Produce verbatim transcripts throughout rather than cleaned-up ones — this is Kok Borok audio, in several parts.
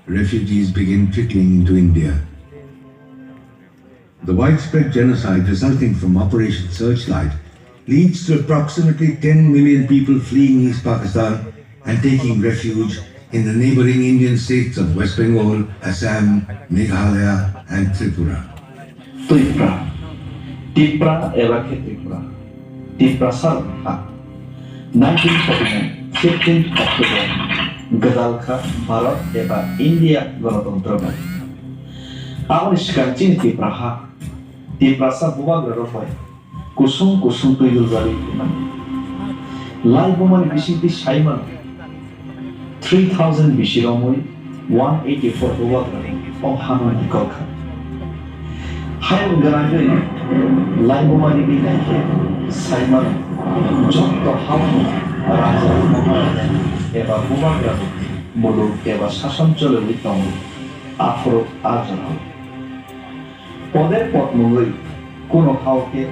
Refugees begin trickling into India. The widespread genocide resulting from Operation Searchlight leads to approximately ten million people fleeing East Pakistan and taking refuge in the neighboring Indian states of West Bengal, Assam, Meghalaya, and Tripura. Tripura, Tipra eba khe Tripura, Tiprasa rokni ha. Nineteen forty-nine, fifteenth October, gwdal kha Bharat eba India Ganatantro bai. Aboni swkang chini Tipra ha, Tiprasa bubagra rok bai kusung kusung twi duljagwi phaimani. Lai bumani bisingtwi sai mano, three thousand bisi romwi one eighty four bubagra o hano nikol kha. Hayung gwnangwi lai bumani bini khe sai mano, jotto haono raja, maharaja eba bubagra rok muluk eba sason choliwi tongo, aphuru a jorao. Poder pot mungwi kuno hao khe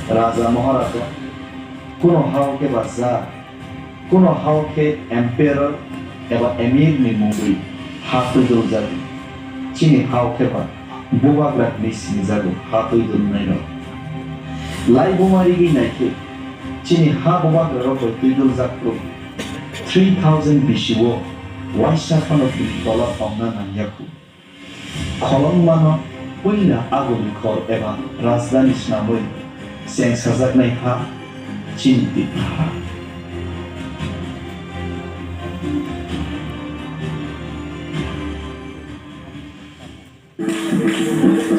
raja maharaja, kuno hao khe ba ja, kuno hao khe emperor eba emir ni mungwi ha twi duljago. Chini hao khe ba bubagra hinwi sinijago ha twi dulnai rok. Lai buma rigwi nai khe chini ha bubagra rok bai twi duljak rok three thousand bisi o waisa phano bini tola tongna nangya khu. Kholongmano puila aguni khor eba rajdhani swnamwi chengsajaknai ha chini Tipra ha.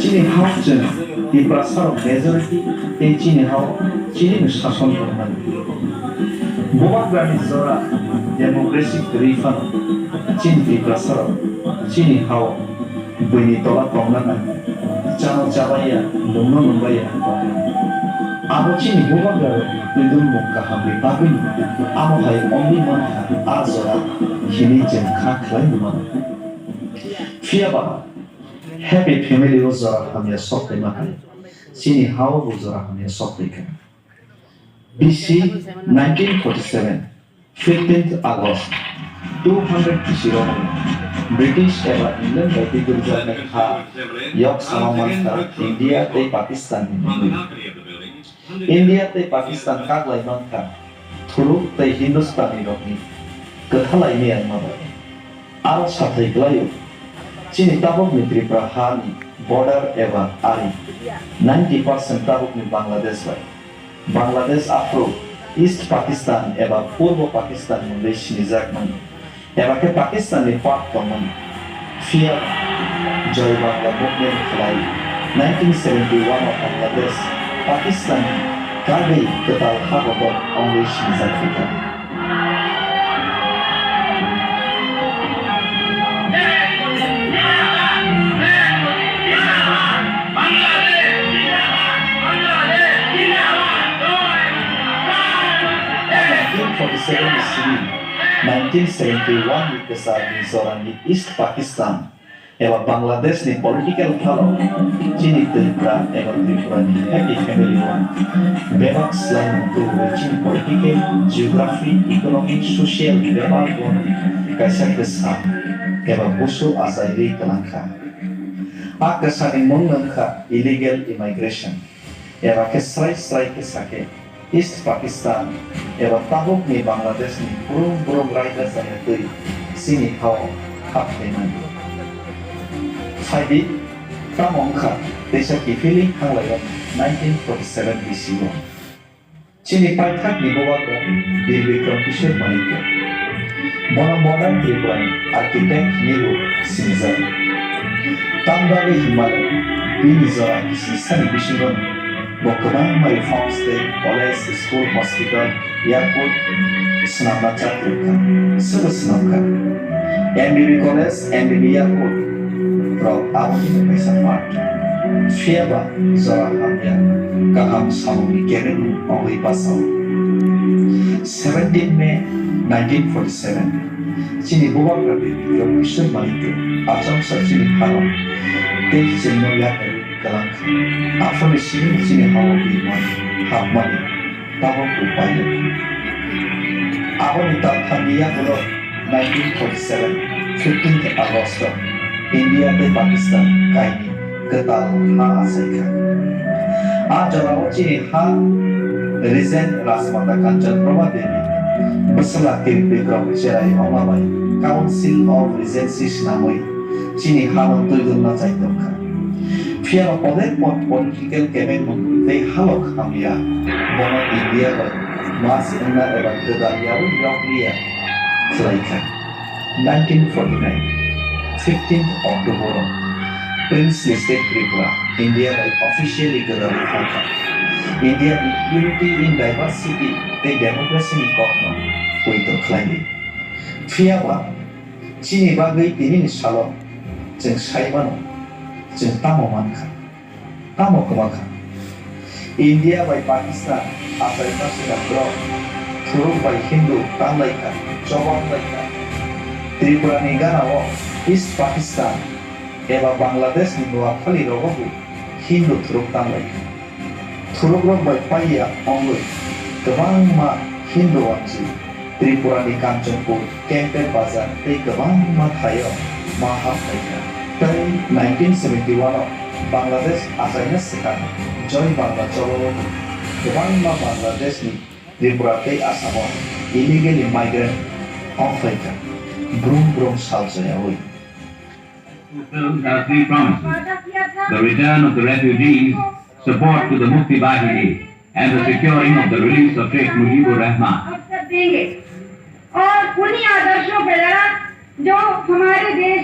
Chini hao chwng Tiprasarok majority tei chini hao chini sason tongmani. Bubagrani jora democracy kwrwi phano chini Tiprasarok chini hao buini tola tongna nangya, chano chabaiya, nungno nungbaiya wng tongkha. Abo chini bubagrarokni twidulmung kahamni bagwino amo hai wngwi mankha a jora hinwi chwng kha khlai mano. Phiyaba Happy Family o jora hamya sok twi mankha, chini hao bo jora hamya sok twi kha. B C nineteen forty-seven, fifteenth August, two hundred B C romwi British eba England bai twi duljaknai ha yok sama mankha India tei Pakistan ni mungwi. India tei Pakistan kaklai mankha Thuruk tei Hindustani rokni kwthalai miyangma bai. Aro sathai kwlaio, chini tabukni Tripura hani border eba ari ninety percent tabukni Bangladesh bai. Bangladesh aphuru East Pakistan eba Purbo Pakistan mungwi sinijakmani, eba khe Pakistan ni part tongmani. Phiya Joy Bangla movement khlai nineteen seventy one o Bangladesh Pakistan ni kagwi kwtal ha kotor wngwi sinijak phi kha. Nineteen forty-seven ni simi nineteen seventy-one ni kwchar ni jorani East Pakistan eba Bangladesh ni political phalo chini Tripura eba Tripura ni happy family o bebak slai mung tubuwi chini political, geography, economic, social bebak o kaisa kwsa eba busu achaiwi kwlangkha. A kwsani mung wngkha illegal immigration. Eba khe srai srai khe sakhe, East Pakistan eba tabukni Bangladeshni brum brum raida chaya twi chini hao hapkhaimani. Phaidi, tamo wngkha teisa kiphilwi thanglaio nineteen forty-seven B C o. Chini paithakni bubagra Bir Bikram Kishore Manikya. Bono modern Tripurani architect hinwibo sinijak. Tamni bagwi hinmale bini jora kisisani bisingo bo kwbangma reforms tei college, school, hospital, airport swnamna chak rwkha, swbo swnamkha. M B B college, M B B airport rok aboni kaisa part. Phiyaba jora hamya kaham samungni kereng wngwi bachao. Seventeen May nineteen forty-seven, chini bubagra Bikram Kishore Manikya achomsa chini hao tei chwngno yakarwi kwlangkha. Aphuruni simi chini hao birmani, hapmani tabuk upai ya. Aboni talthamni yakulo nineteen forty-seven, fifteenth August o India tei Pakistan kainwi kwtal ha achaikha. A jorao chini ha Regent Rajmata Kanchan Prabha Devi bwsla Tirpikrom cherai wngma bai Council of Regency swnamwi chini hano twidulna chai tongkha. Phiya ba podek pod political kebengmung tei halok hamya bono India bai mas wngna eba gwdal yaui yok liya khlaikha. Nineteen forty-nine, fifteenth October o Princely State Tripura India bai officially gwdalwi phangkha. India ni unity in diversity tei democracy ni kokno poito khlaiwi. Phiya ba chini bagwi tinini salo chwng sai mano, chwng tamo mankha, tamo kwma kha. India bai Pakistan achaima swkang borok Thuruk bai Hindu tanglai kha, chobam lai kha. Tripura ni gana o East Pakistan eba Bangladesh ni Noakhali rogo bo Hindu Thuruk tanglai kha. Thurukrok bai paiya wngwi kwbangma Hindu wanjwi Tripura ni Kanchanpur, Kempet Bazar tei kwbangma thaio ma hap phaikha. Tei nineteen seventy-one o Bangladesh achaina swkang Joy Bangla cholo o kwbangma Bangladesh ni Tripura tei Assam o illegally migrant wng phaikha, brum brum sal chayaui. Fulfilled our three promises: the return of the refugees, support to the Mukti Bahini, and the securing of the release of Sheikh Mujibur Rahman. अवसर देंगे और उन्हीं आदर्शों के द्वारा जो हमारे देश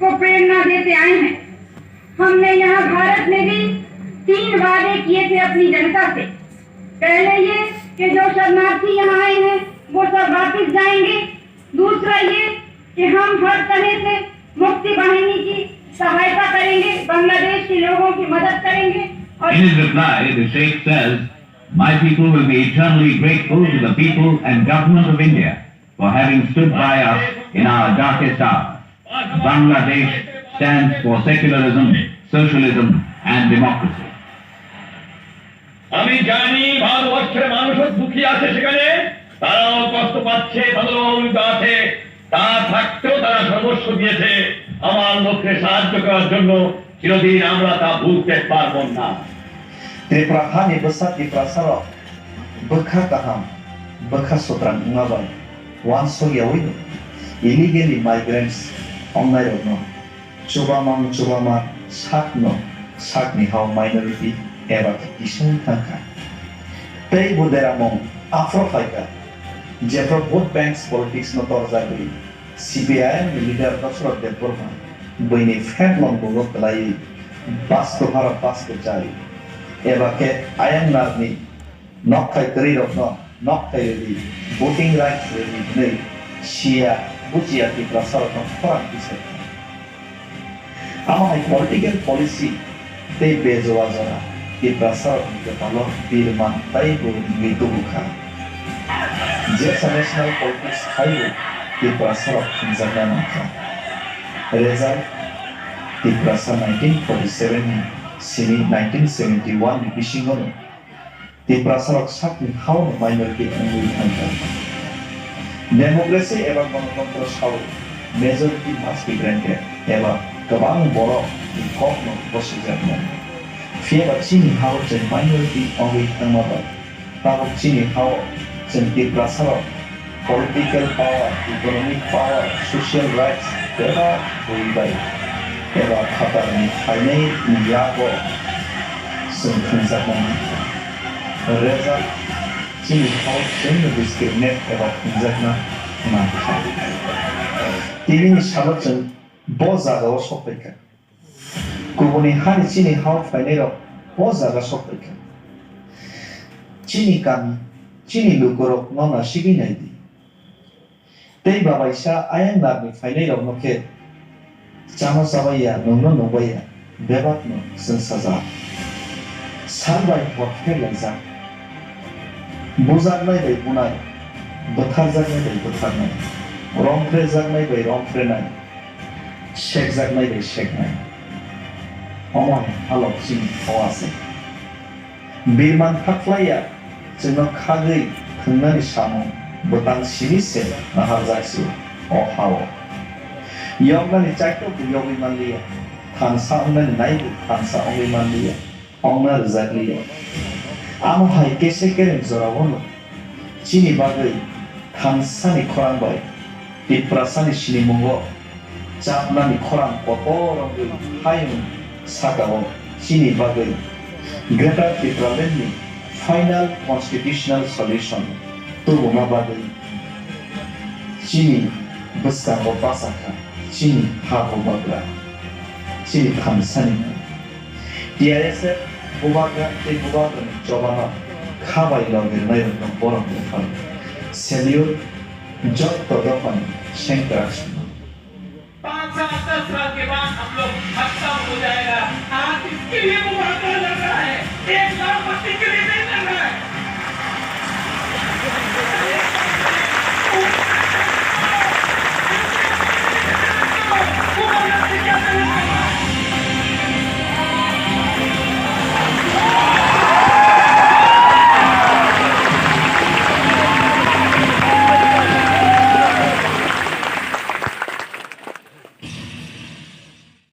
को प्रेरणा देते आए हैं। हमने यहाँ भारत में भी तीन वादे किए थे अपनी जनता से। पहले ये कि जो शरणार्थी यहाँ आए हैं, वो सब वापस जाएंगे। दूसरा ये कि हम हर तरह से मुक्ति वाहिनी की सहायता करेंगे, बांग्लादेश के लोगों की मदद करेंगे और In his reply, the Sheikh says, "My people will be eternally grateful to the people and government of India for having stood by us in our darkest hour." Bangladesh stands for secularism, socialism, and democracy. আমি জানি ভারতবর্ষের মানুষও দুঃখী আছে সেখানে, তারাও কষ্ট পাচ্ছে, তাদেরও অবহেলিত আছে। তা থাকতেও তারা সর্বস্ব দিয়েছে আমার লক্ষ্যে সাহায্য করার জন্য। চিরদিন আমরা তা ভুলতে পারব না। Tripura hani bwsa Tiprasarok bwkha kaham, bwkha sutrang wngma bai uansuk yaui illegally migrants wngnairokno chubamang chubama sakno sakni hao minority eba khe kisung thangkha. Tei bo deramung aphro phaikha, jephru vote banks politics no torjagwi C P I M ni leader Dasarath Debbarma buini phet longbogo kwlaiwi basto hara basto chai eba khe ayang narni nokthai kwrwirokno nokthai rwdi, voting rights rwdi hwnwi siya buchiya Tiprasarokno khorang tisai kha. Amo hai political policy tei bejoa jora Tiprasarokni kwpalo birman tei bo wngwi tubu kha. Jesa national politics hai bo Tiprasarok thwngjakna nang kha. Result, Tiprasa nineteen forty-seven ni simi nineteen seventy-one ni bisingo no Tiprasarok sakni hao no minority wngwi thangkha. Democracy eba ganatantro sao majority must be granted eba kwbang borok ni kok no bosijaknai. Phiya ba chini hao chwng minority wngwi thangma bai tabuk chini hao chwng Tiprasarok political power, economic power, social rights bebak bui bai eba phatarni phainai ni yago chwng thwngjaknai. Result, chini hao chwngno discriminate eba thwngjakna nangkha. Tini ni salo chwng bo jagao sokphaikha. Kubuni hani chini hao phainairok bo jaga sokphaikha. Chini kami, chini lukurok no nasigwi naidi. Tei babaisa ayang narni phainairokno khe chama chabaiya, nungno nungbaiya, bebakno chwngsajak. Sal bai hor pherlaijak. Bujaknai bai bunai, bwtharjaknai bai bwtharnai, romphrejaknai bai romphrenai, sekjaknai bai seknai. Omo hai halok chini hao se. Birman thakhlaiya chwngno khagwi thwngnani samung Bwtang simi se naharjak si o ha-o. Yoknani chaito bo yogwi manliya, thansa wngnani naibo thansa wngwi manliya, wngna rwjakliya. Amo hai kese kereng jorao no chini bagwi thansani khorang bai Tiprasani sinimungo chapnani khorang kotor wngwi hayung sakao chini bagwi Greater Tipralandni final constitutional solution tubuna bagwi chini bwskango bachakha chini ha bubagra, chini thansani. T R S F bubagra tei bubagrani chobano kha bai logi rwnairokno borok buphar. Salute jotto dophani sengkrak songno. पाँच साल, दस साल के बाद हम लोग खत्म हो जाएगा। आज इसके लिए मुबादला लड़ रहा है, एक लाख पति के लिए